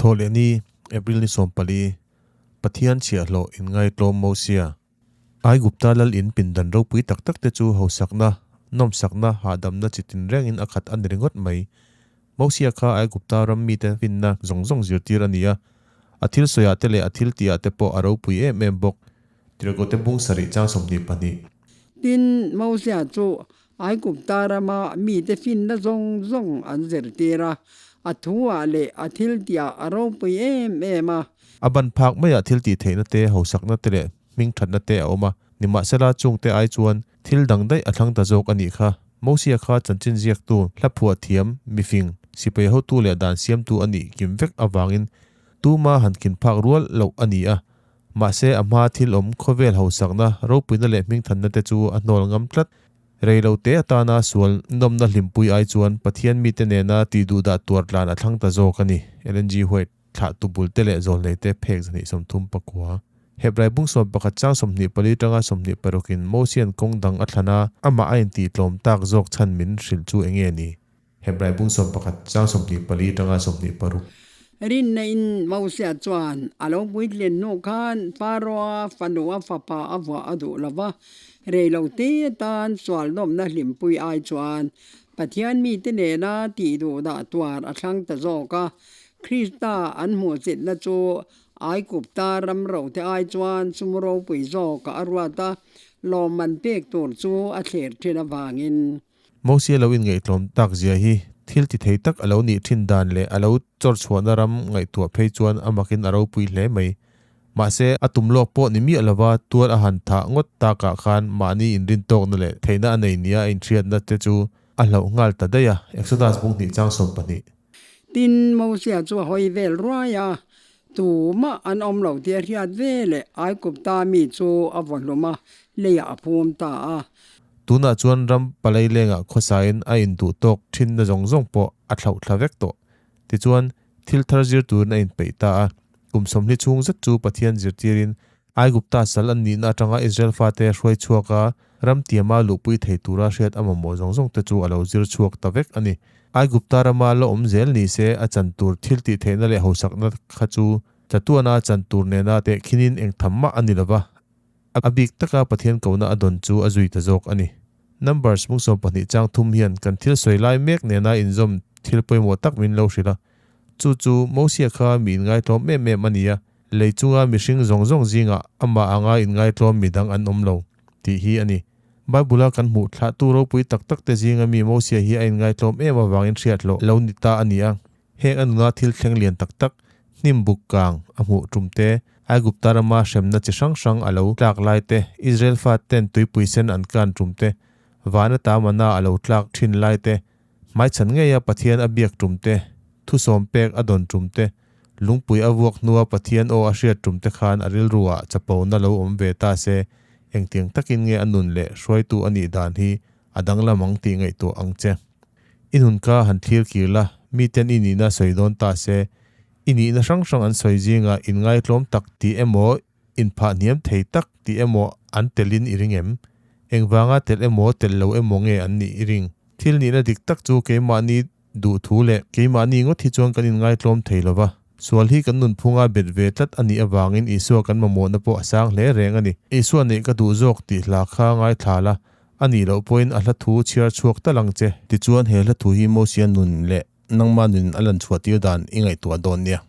Thawhlehni, April ni 14, Pathian chhiahhlawh inngaihtlawm Mosia. Aigupta lal in pindan ropui tak tak te chu hausakna, nawmsakna, hahdamna chi tinrengin a khat a ni ringawt mai. Mosia kha Aigupta ram mite finna zawng zawng zirtir a ni a, a thil sawiah te leh a thil tihah te pawh a ropui em em bawk. Tirhkohte bung sarih chang 22. Tin, Mosia chu Aigupta rama mite finna zawng zawng an zirtir a, a thuah leh a thil tihah a ropui em em a. A ban phak maiah thil tih theihna te, hausakna te leh hmingthatna te a awm a, nimahsela chungte ai chuan thil dang daih a thlang ta zawk a nih kha. Mosia kha chanchin ziaktu, hla phuah thiam, mifing, sipai hotu leh dan siamtu a nih kim vek avangin tuma han khin phak rual loh a ni a. Mahse a hmaa thil awm khawvel hausakna, ropuina leh hmingthanna te chu a hnawl ngam tlat. Rei lo te atana sual nawmna hlimpui ai chuan Pathian mite nena tih duhdah tuar tlan a thlang ta zawk a ni, Ellen G. White. Thlahtu bulte leh zawlneite phek 234. Hebrai bung 11 chang 24 tanga 26 in Mosian kawng dang a thlan a, amah a intihtlawm tak zawk chhan min hrilh chu enge ni? Hebrai bung 11 chang 24 tanga 26. Rinna in Mosia chuan a lo puitlin hnu khan Faroa fanu a fapa a vuah a duh lo va, rei lo te atan sualnawmna hlimpui ai chuan Pathian mite nena tih duh dah tuar a thlang ta zawk a, Krista an hmuhchitna chu Aigupta ram rote ai chuan sum ropui zawk a ruat a, lawmman pek tur chu a thlir thin avangin. Mosia lo inngaihtlawm tak zia hi thil ti thei tak a lo nih thin dan leh a lo chawr chhuahna ram ngaihtuah phei chuan a makin a ropui hle mai. Mahse, a tum lawk pawh ni miah lova tual a han thah ngawt takah khan mahni inrintawkna leh theihna a nei nia a inhriatna te chu a hlauh nghal ta daih a, Exodus bung hnih chang 12. Tin, Mosia chu a hawi vel ruai a, tumah an awm lo tih a hriat ve leh Aigupta mi chu a vaw hlum a, leiah a phum ta a. Tunah chuan ram palai lengah khawsain a induh tawk thinna zawng zawng pawh a thlauh thla vek tawh. Tichuan, thil thar zir turin a inpeih ta a. Kum 40 chhung zet chu Pathian zirtirin Aigupta sal an nihna atanga Israel fate hruai chhuak a, ram tiama luhpui thei tura hriat a mamawh zawng zawng te chu a lo zir chhuak ta vek a ni. Aigupta rama la awm zel ni se a chan tur thil tih theihna leh hausakna kha chu chatuana chan tur nena tehkhinin eng tham mah a ni lo va, a bik taka Pathian kohna a dawn chu a zui ta zawk a ni. Numbers mung 12 chang thum hian kan thil sawi lai mek nena inzawm thil pawimawh tak min lo hrilh a, chu chu Mosia kha mi inngaihtlawm em em a ni a, Lei chunga mihring zawng zawng zingah amah anga inngaihtlawm midang an awm lo, tih hi a ni. Bible-a kan hmuh thlahtu ropui tak takte zinga mi Mosia hi a inngaihtlawm em avangin hriat hlawh lo ni ta a ni a. Heng a nuna thil thleng lian tak tak, hnim buk kang a hmuh tum te, Aigupta rama hremna chi hrang hrang a lo tlak lai te, Israel faten tuipui sen an kan tum te, vana tamana a lo tlak thin lai te, Hmaichhan ngeia Pathian a biak tum te, thusawm pek a dawn tum te, lungpui a vuak hnua Pathian aw a hriat tum te khan a rilruah chapona lo awm ve ta se, engtiang takin nge a nun leh hruaitu a nih dan hi a danglam ang tih ngaihtuah ang che. I nun kha han thlir kir la, miten i nihna sawi dawn ta se, i nihna hrang hrang an sawi zingah inngaitlawm tak tih emaw Inphah hniam thei tak tih emaw an telin i ring em? Engvanga tel emaw tel lo emaw nge an nih i ring? Thil nihna dik tak chu keimahni duh thu leh keimahni ngawt hi chuan kan inngaitlawm thei lo va. Sual hi kan nunphunga bet ve tlat a nih avangin Isua kan mamawhna pawh a sang hle reng a ni. Isua neih ka duh zawk tih hla kha ngaithla la, a nih loh pawhin a hla thu chhiar chhuak tal ang che. Tichuan he hla thu hi Mosia nun leh nangmah nun a lan chhuah tir dan i ngaihtuah dawn nia.